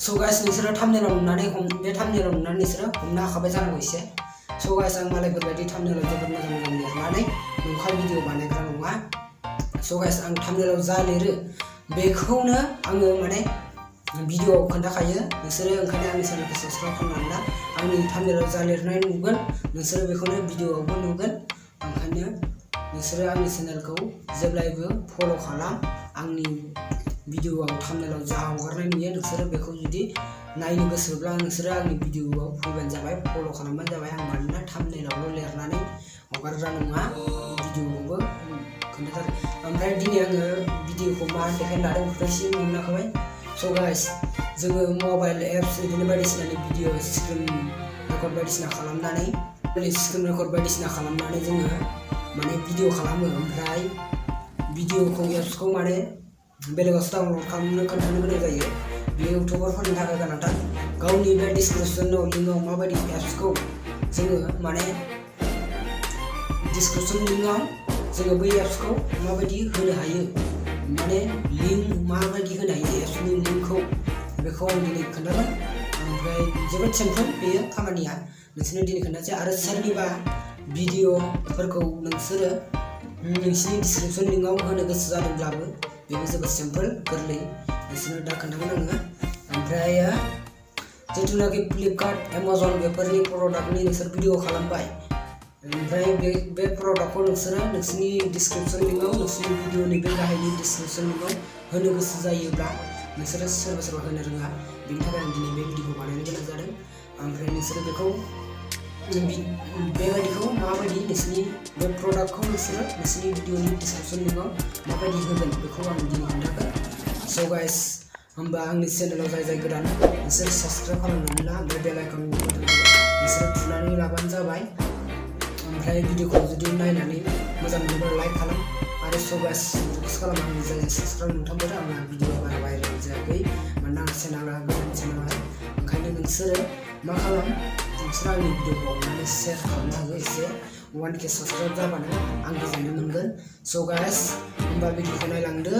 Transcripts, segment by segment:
So guys, नोंसोरो thumbnail नुनानै बे thumbnail नुनानै नोंसोरो हमनो हाखाबाय जानांगौ एसे। So guys, आं मालायफोरबायदि thumbnail जोबोद मोजां लिरनानै नंखाय भिडिअ बानायग्रा नङा। So guys, आं thumbnail जा लिरो बेखौनो आङो माने भिडिअआव खोन्थाखायो। नोंसोरो ओंखायनो आंनि चेनेलखौ साबस्क्राइब खालामनानै ला। आंनि thumbnail जा लिरनाय नुगोन नोंसोरो बेखौनो भिडिअआवबो नुगोन। ओंखायनो नोंसोरो आंनि चेनेलखौ जेब्लायबो फल' खालाम। आंनि भिडिअआव thumbnail जा हगारनाय नुयो नोंसोरो बेखौ जुदि नायनो गोसोब्ला नोंसोरो आंनि भिडिअआव फैबानो जाबाय, फल' खालामबानो जाबाय। आं मानोना thumbnailआवल' लिरनानै हगारग्रा नङा, भिडिअआवबो खोन्थाथारो। ओमफ्राय दिनै आङो भिडिअखौ मा देखायनो लादों बेखौ एसे नुखाबाय। So guys, जोङो मबाइल एप्स बिदिनो बायदिसिनानि भिडिअ स्क्रिन रेकर्ड बायदिसिना खालामनानै जोङो माने भिडिअ खालामो। ओमफ्राय भिडिअखौ एप्सखौ माने बेलेगावसो डाउनलड खालामनो खोन्थानो गोनां जायो। बे इउटिउबारफोरनि थाखाय गोनांथार। गावनि बे डिसक्रिपसनाव लिंकआव माबायदि एप्सखौ जोङो माने डिसक्रिपसन लिंकआव जोङो बै एप्सखौ माबायदि होनो हायो, माने लिंक माबायदि होनो हायो एप्सनि लिंकखौ, बेखौ आं दिनै खोन्थागोन। ओमफ्राय जोबोद सिम्पोल बेयो खामानिया, नोंसोरनो दिनै खोन्थासै। आरो सोरनिबा भिडिअफोरखौ नोंसोरो नोंसिनि डिसक्रिपसन लिंकआव होनो गोसो जादोंब्लाबो बेबो जोबोद सिम्पोल गोरलै, नोंसोरनो दा खोन्थागोन आङो। ओमफ्राय जिथुनाखि फ्लिपकार्ट एमाजन बेफोरनि प्रडाक्टनि नोंसोर भिडिअ खालामबाय, ओमफ्राय बे प्रडाक्टखौ नोंसोरो नोंसिनि डिसक्रिपसन लिंकआव नोंसिनि भिडिअनि बे गाहायनि डिसक्रिपसन लिंकआव होनो गोसो जायोब्ला नोंसोरो सोरबा होनो रोङा। बेनि थाखाय आं दिनै बे भिडिअखौ बानायनो गोनां जादों। ओमफ्राय नोंसोरो बेखौ बेबायदिखौ माबायदि नोंसिनि बे प्रडाक्टखौ नोंसोरो नोंसिनि भिडिअनि डिसक्रिपसन लिंकआव माबायदि होगोन बेखौ आं दिनै खोन्थागोन। So guys, होमबा आंनि चेनेलाव जाय गोदान नोंसोर साबस्क्राइब खालामनानै ला, ओमफ्राय बेल आइकन नोंसोर थुनानै लाबानो जाबाय। ओमफ्राय भिडिअखौ जुदि नायनानै मोजां मोनोब्ला लाइक खालाम। आरो So guys, रिक्वेस्ट खालाम आंनि जाय साबस्क्राइब नोंथांमोन आंना भिडिअ बारा भाइरेल जायाखै, मानोना आंनि चेनेला गोदान चेनेल। ओंखायनो नोंसोरो मा खालाम, नोंसोर आंनि भिडिअखौ अननानै शेयार खालामनो हागौ। एसे 1K साबस्क्राइब जाबानो आं गोजोननाय मोनगोन। So guys, होमबा भिडिअखौ नायलांदो।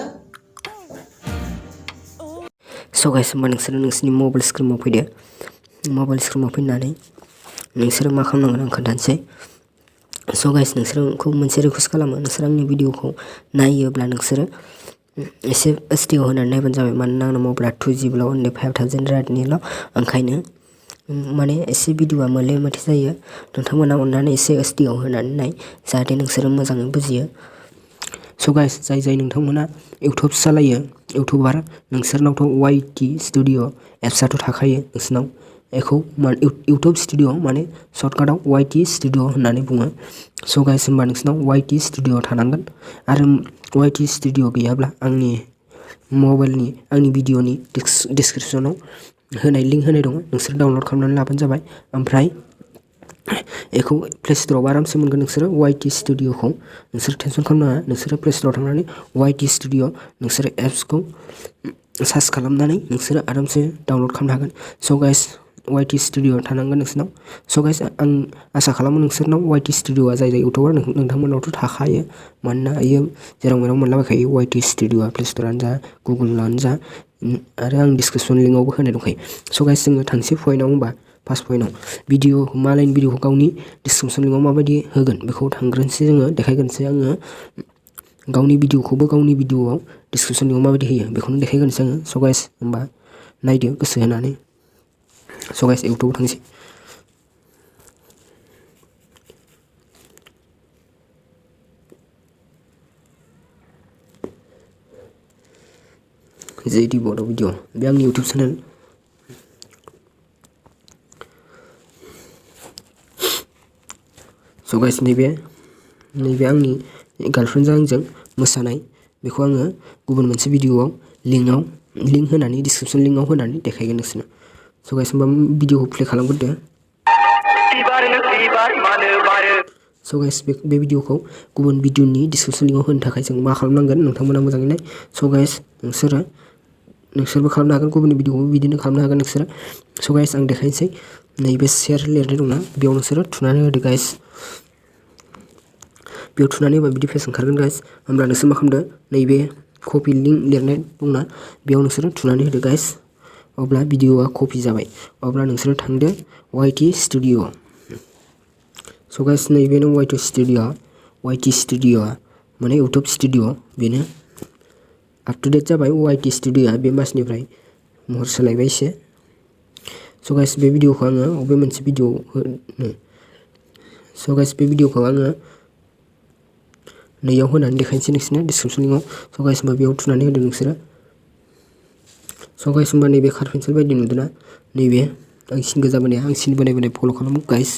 So guys, होमबा नोंसोरो नोंसिनि मबाइल स्क्रिनाव फैदो। मबाइल स्क्रिनाव फैनानै नोंसोरो मा खालामनांगोन आं खोन्थानोसै। So guys, नोंसोरखौ मोनसे रिक्वेस्ट खालामो, नोंसोर आंनि भिडिअखौ नायोब्ला नोंसोरो एसे HD होनानै नायबानो जाबाय। मानोना आंना मबाइला 2GB ओनलि 5000 रेटनिल', ओंखायनो माने एसे भिडिअआ मोले मोथे जायो। नोंथांमोना अननानै एसे HD होनानै नाय, जाहाथे नोंसोरो मोजाङै बुजियो। So guys, जाय नोंथांमोना इउटुब सालायो, इउटुबार, नोंसोरनावथ' YT स्टुडिअ एप्सआथ' थाखायो नोंसोरनाव। बेखौ इउटुब स्टुडिअ माने सर्टकाटआव YT स्टुडिअ होननानै बुङो। So guys, होमबा नोंसोरनाव YT स्टुडिअ थानांगोन। आरो YT स्टुडिअ गैयाब्ला आंनि भिडिअनि डिसक्रिपसनाव होनाय लिंक होनाय दङ, नोंसोर डाउनलड खालामनानै लाबानो जाबाय। ओमफ्राय बेखौ प्ले स्ट'राव आरामसे मोनगोन। नोंसोरो YT स्टुडिअखौ नोंसोर टेनसन खालामनाङा। नोंसोरो प्ले स्ट'राव थांनानै YT स्टुडिअ नोंसोरो एप्सखौ सार्च खालामनानै नोंसोरो आरामसे डाउनलड खालामनो हागोन। So guys, YT स्टुडिअ थानांगोन नोंसोरनाव। So guys, आं आसा खालामो नोंसोरनाव YT स्टुडिअआ जाय इउटुबार नोंथांमोनावथ' थाखायो, मानोना बेयो जेराव मेराव मोनलाबायखायो YT स्टुडिअआ, प्ले स्ट'रानो जा गुगोलानो जा, आरो आं डिसक्रिपसन लिंकआवबो होनाय दंखायो। So guys, जोङो थांसै पइन्टआव। होमबा फार्स्ट पइन्टआव मालायनि भिडिअखौ गावनि डिसक्रिपसन लिंकआव माबायदि होगोन बेखौ थांग्रोनोसै, जोङो देखायग्रोनोसै। आङो गावनि भिडिअखौबो गावनि भिडिअआव डिसक्रिपसन लिंकआव माबायदि होयो बेखौनो देखायग्रोनोसै आङो। So guys, होमबा नायदो गोसो होनानै। So guys, इउटुबाव थांसै। बोदो भिडिअ, बे आंनि इउटुब चेनेल। So guys, नैबे आंनि गार्लफ्रेन्डजों आंजों मोसानाय, बेखौ आङो गुबुन मोनसे भिडिअआव लिंक होनानै डिसक्रिपसन लिंकआव होनानै देखायगोन नोंसोरनो। So guys, होमबा भिडिअखौ प्ले खालामग्रोदो। So guys, बे भिडिअखौ गुबुन भिडिअनि डिसक्रिपसन लिंकआव होनो थाखाय जों मा खालामनांगोन, नोंथांमोना मोजाङै नाय। So guys, नोंसोरबो खालामनो हागोन, गुबुननि भिडिअखौबो बिदिनो खालामनो हागोन नोंसोरो। So guys, आं देखायनोसै। नैबे शेयार लिरनाय दंना, बेयाव नोंसोरो थुनानै होदो गाइस। बेयाव थुनानै होबा बिदि पेज ओंखारगोन गाइस। होमब्ला नोंसोर मा खालामदो, नैबे कपि लिंक लिरनाय दंना, बेयाव नोंसोरो थुनानै होदो गाइस। अब्ला भिडिअआ कपि जाबाय अब्ला नोंसोरो थांदो YT स्टुडिअ स' गाइस नैबेनो YT स्टुडिअ माने इउटुब स्टुडिअ बेनो आप टु डेट जाबाय YT स्टुडिअआ बे मासनिफ्राय महर सोलायबाय एसे स' गाइस बे भिडिअखौ आङो बबे मोनसे भिडिअ होनो स' गाइस बे भिडिअखौ आङो नैयाव होनानै देखायनोसै नोंसोरनो डिसक्रिपसन लिंकआव स' गाइस होमबा बेयाव थुनानै होदो नोंसोरो स' गाइस होमबा नैबे कार पेन्सिल बायदि नुदोंना नैबे आं सिन गोजा बोनाया आं सिन बोनाय फल' खालामो गाइस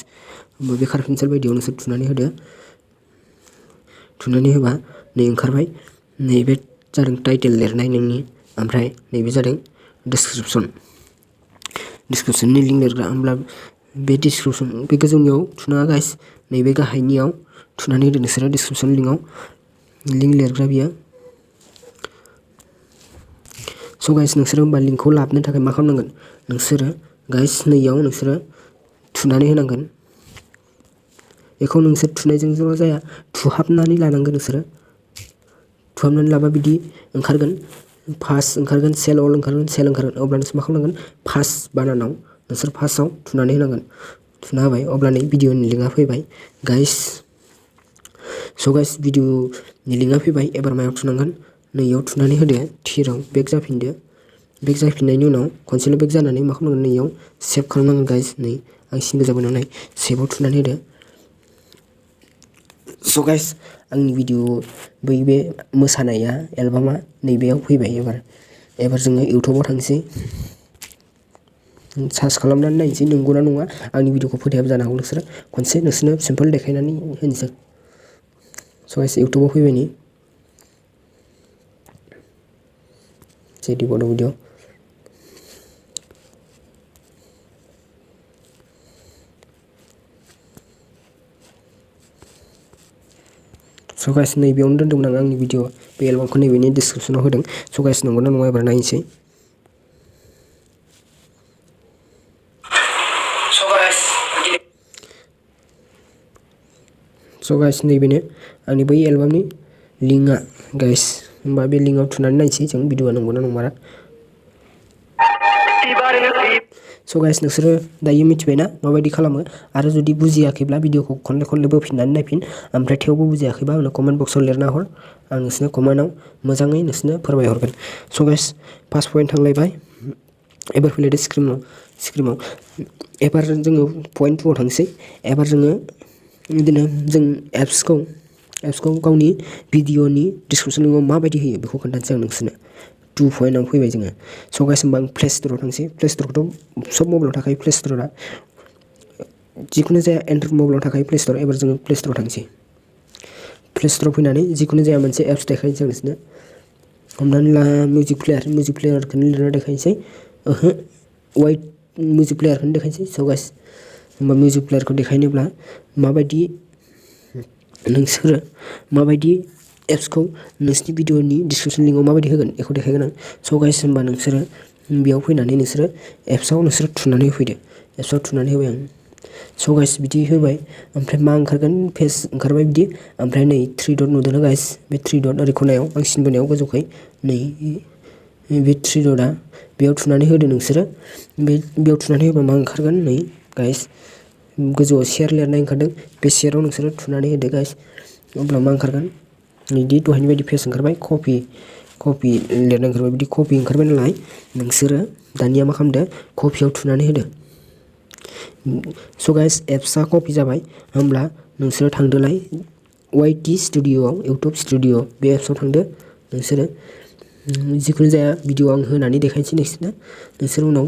होमबा बे कार पेन्सिल बायदियाव नोंसोर थुनानै होदो थुनानै होबा नै ओंखारबाय नैबे जादों टाइटेल लिरनाय नोंनि ओमफ्राय नैबे जादों डिसक्रिपसननि लिंक लिरग्रा होमब्ला बे डिसक्रिपसन बे गोजौनियाव थुनाङा गाइस नैबे गाहायनियाव थुनानै होदो नोंसोरो डिसक्रिपसन लिंकआव लिंक लिरग्रा बियो स' गाइस नोंसोरो होमबा लिंकखौ लाबोनो थाखाय मा खालामनांगोन नोंसोरो गाइस नैयाव नोंसोरो थुनानै होनांगोन बेखौ नोंसोर थुनायजोंल' जाया थुहाबनानै लानांगोन नोंसोरो थुहाबनानै लाबा बिदि ओंखारगोन फार्स्ट ओंखारगोन सेल अल ओंखारगोन सेल ओंखारगोन अब्ला नोंसोर मा खालामनांगोन फार्स्ट बानानाव नोंसोर फार्स्टआव थुनानै होनांगोन थुना होबाय अब्ला नै भिडिअनि लिंकआ फैबाय गाइस स' गाइस भिडिअनि लिंकआ फैबाय एबार मायाव थुनांगोन नैयाव थुनानै होदो थिराव बेक जाफिनदो बेक जाफिननायनि उनाव खनसेल' बेक जानानै मा खालामनांगोन नैयाव सेभ खालामनांगोन गाइस नै आं सिन गोजा बोनानै सेभआव थुनानै होदो स' गाइस आंनि भिडिअ बै बे मोसानाया एलबामा नैबेयाव फैबाय एबार जोङो इउटुबाव थांसै सार्च खालामनानै नायनोसै नंगौना नङा आंनि भिडिअखौ फोथायाबो जानो हागौ नोंसोरो खनसे नोंसोरनो सिम्पोल देखायनानै होनोसै स' गाइस इउटुबाव फैबाय नै जेडि बड' भिडिअ स' गाइस नैबेयावनो दोन्दोंमोन आं आंनि भिडिअ बे एलबामखौ नैबेनि डिसक्रिपसनाव होदों स' गाइस नंगौना नङा एबार नायनोसै स' गाइस नैबेनो आंनि बै एलबामनि लिंकआ गाइस होमबा बे लिंकआव थुनानै नायनोसै जों भिडिअआ नंगौना नंमारा स' गाइस नोंसोरो दायो मिथिबायना माबायदि खालामो आरो जुदि बुजियाखैब्ला भिडिअखौ खनले बोफिननानै नायफिन ओमफ्राय थेवबो बुजियाखैबा आंनो कमेन्ट बक्सआव लिरना हर आं नोंसोरनो कमेन्टआव मोजाङै नोंसोरनो फोरमायहरगोन स' गाइस फार्स्ट पइन्ट थांलायबाय एबार फैलायदो स्क्रिमाव एबार जोङो पइन्ट 2आव थांसै एबार जोङो बिदिनो जों एप्सखौ गावनि भिडिअनि डिसक्रिपसन लिंकआव माबायदि होयो बेखौ खोन्थानोसै आं नोंसोरनो 2 पइन्टआव फैबाय जोङो स' गाइस होमबा आं प्ले स्ट'राव थांसै प्ले स्ट'रखौथ' सब मबाइलाव थाखायो प्ले स्ट'रा जिखुनु जाया एन्ड्रइड मबाइलाव थाखायो प्ले स्ट'र एबार जोङो प्ले स्ट'राव थांसै प्ले स्ट'राव फैनानै जिखुनु जाया मोनसे एप्स देखायनोसै आं नोंसोरनो हमनानै ला मिउजिक प्लेयारखौनो लिरना देखायनोसै वाइट मिउजिक प्लेयारखौनो देखायनोसै स' गाइस होमबा मिउजिक प्लेयारखौ देखायनोब्ला नोंसोरो माबायदि एप्सखौ नोंसोरनि भिडिअनि डिसक्रिपसन लिंकआव माबायदि होगोन बेखौ देखायगोन आं स' गाइस होमबा नोंसोरो बेयाव फैनानै नोंसोरो एप्सआव थुनानै होफैदो एप्सआव थुनानै होबाय आं स' गाइस बिदि होबाय ओमफ्राय मा ओंखारगोन पेज ओंखारबाय बिदि ओमफ्राय नै 3 डट नुदोंना गाइस बे 3 डट ओरै खनायाव आं सिन बोनायाव गोजौखाय नै बे 3 डटआ बेयाव थुनानै होदो नोंसोरो बेयाव थुनानै होबा मा ओंखारगोन नै गाइस गोजौआव शेयार लिरनाय ओंखारदों बे शेयाराव नोंसोरो थुनानै होदो गाइस अब्ला मा ओंखारगोन नैदि दहायनि बायदि पेज ओंखारबाय कपि लिरनाय ओंखारबाय बिदि कपि ओंखारबाय नालाय नोंसोरो दानिया मा खालामदो कपियाव थुनानै होदो स' गाइस एप्सआ कपि जाबाय होमब्ला नोंसोरो थांदोलाय YT स्टुडिअ'आव इउटुब स्टुडिअ बे एप्सआव थांदो नोंसोरो जिखुनु जाया भिडिअ आं होनानै देखायनोसै नोंसोरो उनाव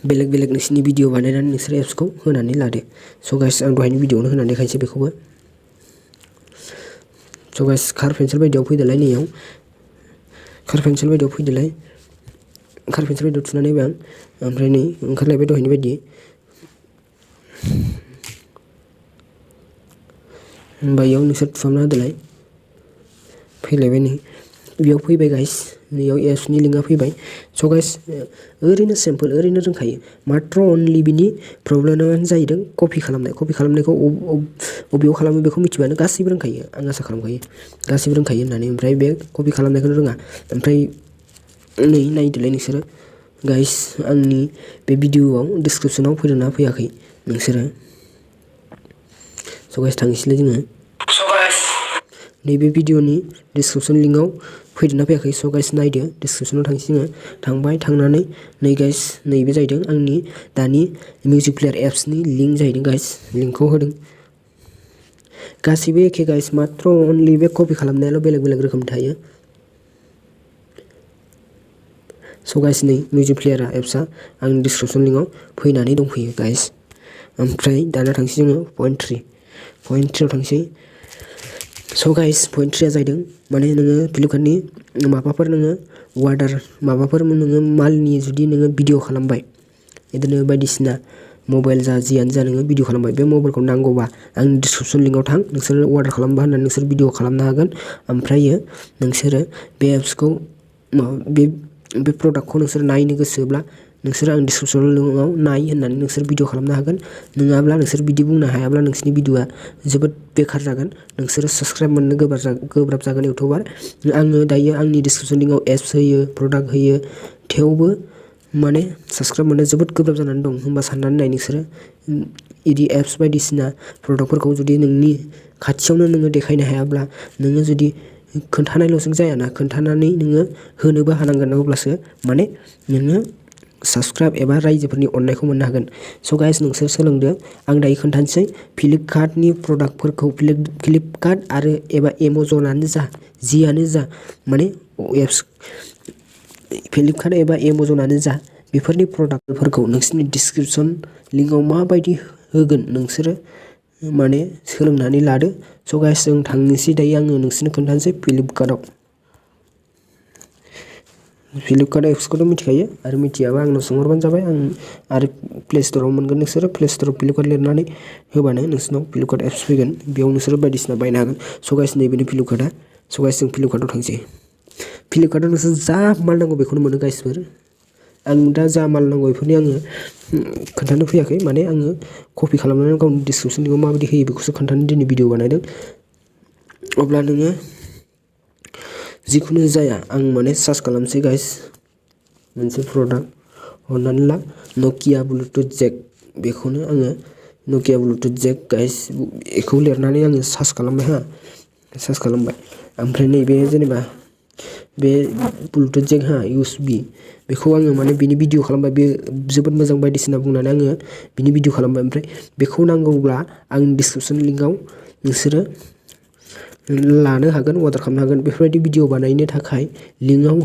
बेलेग नोंसोरनि भिडिअ बानायनानै नोंसोर एप्सखौ होनानै लादो स' गाइस आं दहायनि भिडिअआवनो होनानै देखायनोसै बेखौबो स' गाइस कार पेन्सिल बायदियाव फैदोलाय नैयाव कार पेन्सिल बायदियाव थुनानै होबाय आं ओमफ्राय नै ओंखारलायबाय दहायनि बायदि होमबा इयाव नोंसोर थुहाबना होदोलाय फैलायबाय नै बेयाव फैबाय गाइस नैयाव एप्सनि लिंकआ फैबाय स' गाइस ओरैनो सिम्पोल ओरैनो रोंखायो मात्र अनलि बिनि प्रब्लेमानो जाहैदों कपि खालामनायखौ बबेयाव खालामो बेखौ मिथिबानो गासैबो रोंखायो आं आसा खालामखायो गासैबो रोंखायो होननानै ओमफ्राय बे कपि खालामनायखौनो रोङा ओमफ्राय नै नायदोलाय नोंसोरो गाइस आंनि बे भिडिअआव डिसक्रिपसनाव फैदोंना फैयाखै नोंसोरो स' गाइस थांसैलाय जोङो नैबे भिडिअनि डिसक्रिपसन लिंकआव फैदोंना फैयाखै स' गाइस नायदो डिसक्रिपसनाव थांसै जोङो थांबाय थांनानै नै गाइस नैबे जाहैदों आंनि दानि मिउजिक प्लेयार एप्सनि लिंक जाहैदों गाइस लिंकखौ होदों गासैबो एखे गाइस मात्र अनलि बे कपि खालामनायाल' बेलेग बेलेग रोखोमनि थायो स' गाइस नै मिउजिक प्लेयार एप्सआ आंनि डिसक्रिपसन लिंकआव फैनानै दंफैयो गाइस ओमफ्राय दाना थांसै जोङो पइन्ट 3 आव थांसै स' गाइस पइन्ट 3 आ जाहैदों माने नोङो फ्लिपकार्टनि माबाफोर नोङो अर्डार माबाफोर नोङो मालनि जुदि नोङो भिडिअ खालामबाय बिदिनो बायदिसिना मबाइल जा जियानो जा नोङो भिडिअ खालामबाय बे मबाइलखौ नांगौबा आंनि डिसक्रिपसन लिंकआव थां नोंसोरो अर्डार खालामबा होननानै नोंसोर भिडिअ खालामनो हागोन ओमफ्रायो नोंसोरो बे एप्सखौ बे प्रडाक्टखौ नोंसोर नायनो गोसोब्ला नोंसोर आं डिसक्रिपसन लिंकआव नाय होननानै नोंसोर भिडिअ खालामनो हागोन नङाब्ला नोंसोर बिदि बुंनो हायाब्ला नोंसोरनि भिडिअआ जोबोद बेकार जागोन नोंसोरो साबस्क्राइब मोननो गोब्राब जागोन इउटुबार आङो दायो आंनि डिसक्रिपसन लिंकआव एप्स होयो प्रडाक्ट होयो थेवबो माने साबस्क्राइब मोननो जोबोद गोब्राब जानानै दं होनबा साननानै नाय नोंसोरो इदि एप्स बायदिसिना प्रडाक्टफोरखौ जुदि नोंनि खाथियावनो नोङो देखायनो हायाब्ला नोङो जुदि खोन्थानायल'जों जायाना खोन्थानानै नोङो होनोबो हानांगोन अब्लासो माने नोङो साबस्क्राइब एबा रायजोफोरनि अननायखौ मोननो हागोन स' गाइस नोंसोर सोलोंदो आं दायो खोन्थानोसै फ्लिपकार्टनि प्रडाक्टफोरखौ फ्लिपकार्ट आरो एबा एमाजनानो जा जियानो जा माने एप्स फ्लिपकार्ट एबा एमाजनानो जा बेफोरनि प्रडाक्टफोरखौ नोंसोरनि डिसक्रिपसन लिंकआव माबायदि होगोन नोंसोरो माने सोलोंनानै लादो स' गाइस जों थांनोसै दायो आङो नोंसोरनो खोन्थानोसै फ्लिपकार्ट एप्सखौथ' मिथिखायो आरो मिथियाबा आंनाव सोंहरबानो जाबाय आं आरो प्ले स्ट'राव मोनगोन नोंसोरो प्ले स्ट'राव फ्लिपकार्ट लिरनानै होबानो नोंसोरनाव फ्लिपकार्ट एप्स फैगोन बेयाव नोंसोरो बायदिसिना बायनो हागोन स' गाइस नैबेनि फ्लिपकार्टआ स' गाइस जों फ्लिपकार्टआव थांसै फ्लिपकार्टआव नोंसोर जा माल नांगौ बेखौनो मोनो गाइसफोर आं दा जा माल नांगौ बेफोरनि आङो खोन्थानो फैयाखै माने आङो कपि खालामनानै गावनि डिसक्रिपसन लिंकआव माबायदि होयो बेखौसो खोन्थानो दिनै भिडिअ बानायदों अब्ला नोङो जिखुनु जाया आं माने सार्च खालामसै गाइस मोनसे प्रडाक्ट हमनानै ला नकिया ब्लुटुथ जेक बेखौनो आङो नकिया ब्लुटुथ जेक गाइस बेखौ लिरनानै आङो सार्च खालामबाय ओमफ्राय नैबे जेनेबा बे ब्लुटुथ जेक USB बेखौ आङो माने बिनि भिडिअ खालामबाय बे जोबोद मोजां बायदिसिना बुंनानै आङो बिनि भिडिअ खालामबाय ओमफ्राय बेखौ नांगौब्ला आंनि डिसक्रिपसन लिंकआव नोंसोरो लानो हागोन अर्डार खालामनो हागोन बेफोरबायदि भिडिअ बानायनो थाखाय लिंकआव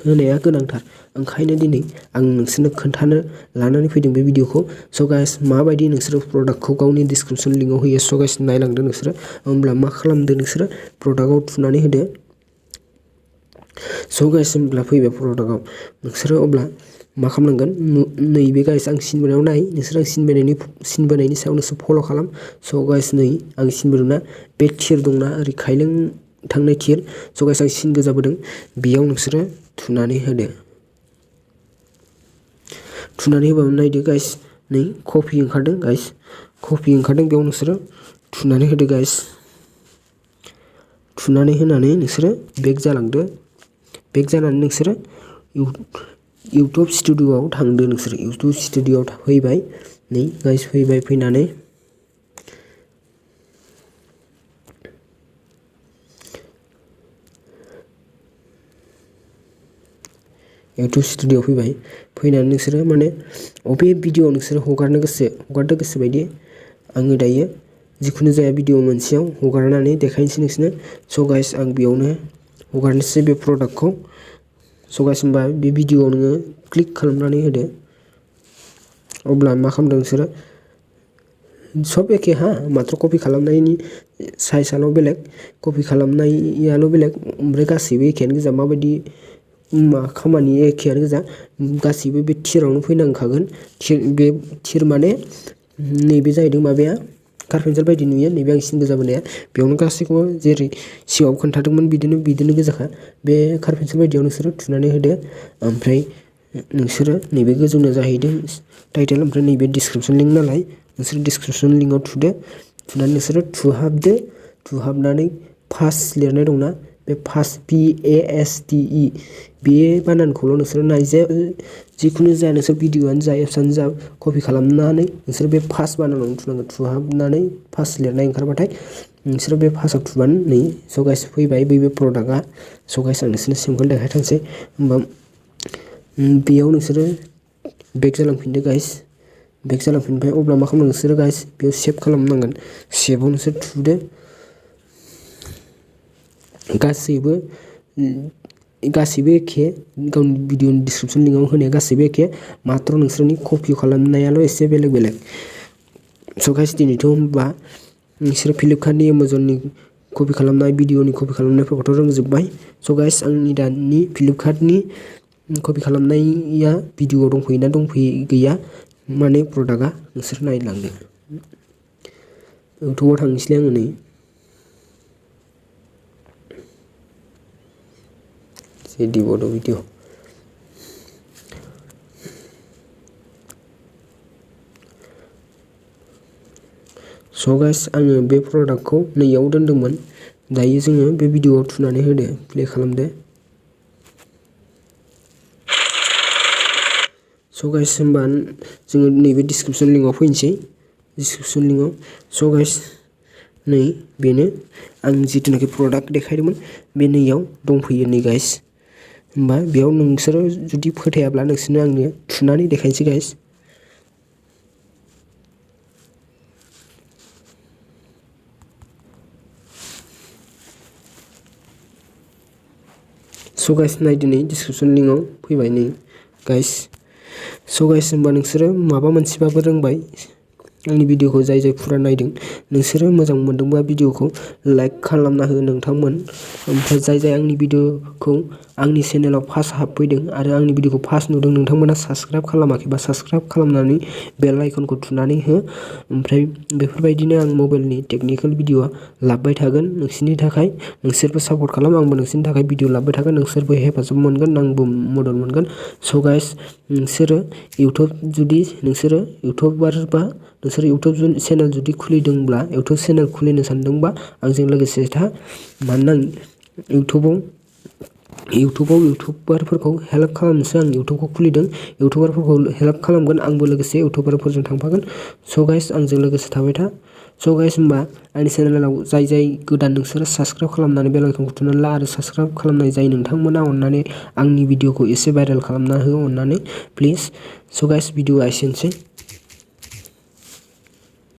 होनाया गोनांथार ओंखायनो दिनै आं नोंसोरनो खोन्थानो लानानै फैदों बे भिडिअखौ स' गाइस माबायदि नोंसोरो प्रडाक्टखौ गावनि डिसक्रिपसन लिंकआव होयो स' गाइस नायलांदो नोंसोरो होमब्ला मा खालामदो नोंसोरो प्रडाक्टआव थुनानै होदो स' गाइस होमब्ला फैबाय प्रडाक्टआव नोंसोरो अब्ला मा खालामनांगोन नैबे गाइस आं सिन बोनायाव नाय नोंसोर आं सिन बोनायनि सायाव नोंसोर फल' खालाम स' गाइस नै आं सिन बोदोंना बे थिर दंना ओरै खायलें थांनाय थिर स' गाइस आं सिन गोजा बोदों बेयाव नोंसोरो थुनानै होदो थुनानै होबाबो नायदो गाइस नै कपि ओंखारदों गाइस कपि ओंखारदों बेयाव नोंसोरो थुनानै होदो गाइस थुनानै होनानै नोंसोरो बेक जालांदो बेक जानानै नोंसोरो इउटुब स्टुडिअ'आव थांदो नोंसोरो इउटुब स्टुडिअ'आव फैबाय नै गाइस फैबाय फैनानै इउटुब स्टुडिअ'आव फैनानै नोंसोरो माने अबे भिडिअ नोंसोरो हगारदो गोसो बायदि आङो दायो जिखुनु जाया भिडिअ मोनसेयाव हगारनानै देखायनोसै नोंसोरनो स' गाइस आं बेयावनो हगारनोसै बे प्रडाक्टखौ स' गाइस होमबा बे भिडिअआव नोङो क्लिक खालामनानै होदो अब्ला मा खालामदों नोंसोरो सब एखे मात्र कपि खालामनायनि साइजआल' बेलेग कपि खालामनायाल' बेलेग ओमफ्राय गासैबो एखेयानो गोजा माबायदि खामानि एखेयानो गोजा गासैबो बे थिरावनो फैनांखागोन बे थिर माने नैबे जाहैदों माबाया कारपेन्सार बायदि नुयो नैबे आं सिन गोजा बोनाया बेयावनो गासैखौबो जेरै सिगाङाव खोन्थादोंमोन बिदिनो गोजाखा बे कारपेन्सार बायदियाव नोंसोरो थुनानै होदो ओमफ्राय नोंसोरो नैबे गोजौना जाहैदों टाइटेल ओमफ्राय नैबे डिसक्रिपसन लिंक नालाय नोंसोरो डिसक्रिपसन लिंकआव थुदो थुनानै नोंसोरो थुहाबनानै फार्स्ट लिरनाय दंना बे फास्ट PASTE बे बानानखौल' नोंसोर नाय जे जिखुनु जाया नोंसोर भिडिअ'आनो जा एप्सआनो जा कपि खालामनानै नोंसोर बे फास्ट बानानावनो थुनांगोन थुहाबनानै फास्ट लिरनाय ओंखारबाथाय नोंसोर बे फास्टआव थुबानो नै स' गाइस फैबाय बै प्रडाक्टआ स' गाइस आं नोंसोरनो सिम्पोल देखायथांसै होमबा बेयाव नोंसोरो बेक जालांफिनदो गाइस बेक जालांफिनबाय अब्ला मा खालामनांगोन नोंसोरो गाइस बेयाव सेभ खालामनांगोन सेभआव नोंसोर थुदो गासैबो एखे गावनि भिडिअनि डिसक्रिपसन लिंकआव होनाया गासैबो एखे मात्र नोंसोरनि कपि खालामनायाल' एसे बेलेग बेलेग स' गाइस दिनैथ' होमबा नोंसोर फ्लिपकार्टनि एमाजननि कपि खालामनाय भिडिअनि कपि खालामनायफोरखौथ' रोंजोबबाय स' गाइस आंनि दानि फ्लिपकार्टनि कपि खालामनाया भिडिअआव दंफैयोना गैया माने प्रडाक्टआ नोंसोर नायलांदो इउटुबाव थांनोसैलाय आङो नै बोदो भिडिअ स' गाइस आङो बे प्रडाक्टखौ नैयाव दोनदोंमोन दायो जोङो बे भिडिअआव थुनानै होदो प्ले खालामदो स' गाइस होमबा जोङो नैबे डिसक्रिपसन लिंकआव फैनोसै डिसक्रिपसन लिंकआव स' गाइस नै बेनो आं जिथुनाखि प्रडाक्ट देखायदोंमोन बे नैयाव दंफैयो नै गाइस होमबा बेयाव नोंसोरो जुदि फोथायाब्ला नोंसोरनो आंनो थुनानै देखायनोसै गाइस स' गाइस नायदो नै डिसक्रिपसन लिंकआव फैबाय नै गाइस स' गाइस होमबा नोंसोरो माबा मोनसेबाबो रोंबाय आंनि भिडिअखौ जाय फुरा नायदों नोंसोरो मोजां मोनदोंबा भिडिअखौ लाइक खालामना हो नोंथांमोन ओमफ्राय जाय आंनि भिडिअखौ आंनि चेनेलाव फार्स्ट हाबफैदों आरो आंनि भिडिअखौ फार्स्ट नुदों नोंथांमोना साबस्क्राइब खालामाखैबा साबस्क्राइब खालामनानै बेल आइकनखौ थुनानै हो ओमफ्राय बेफोरबायदिनो आं मबाइलनि टेकनिकेल भिडिअ लाबोबाय थागोन नोंसोरनि थाखाय नोंसोरबो सापर्ट खालाम आंबो नोंसोरनि थाखाय भिडिअ लाबोबाय थागोन नोंसोरबो हेफाजाब मोनगोन आंबो मदद मोनगोन स' गाइस नोंसोरो इउटुबारबा नोंसोर इउटुब चेनेल जुदि खुलिदोंब्ला इउटुब चेनेल खुलिनो सानदोंबा आंजों लोगोसे था मानोना इउटुबारफोरखौ हेल्प खालामनोसो आं इउटुबखौ खुलिदों इउटुबारफोरखौ हेल्प खालामगोन आंबो लोगोसे इउटुबारफोरजों थांफागोन स' गाइस आंजों लोगोसे थाबाय था स' गाइस होमबा आंनि चेनेलाव जाय गोदान नोंसोरो साबस्क्राइब खालामनानै बेल आइकनखौ थुनानै ला आरो साबस्क्राइब खालामनाय जाय नोंथांमोना अननानै आंनि भिडिअखौ एसे भाइरेल खालामना हो अननानै प्लिज स' गाइस भिडिअआ एसेनोसै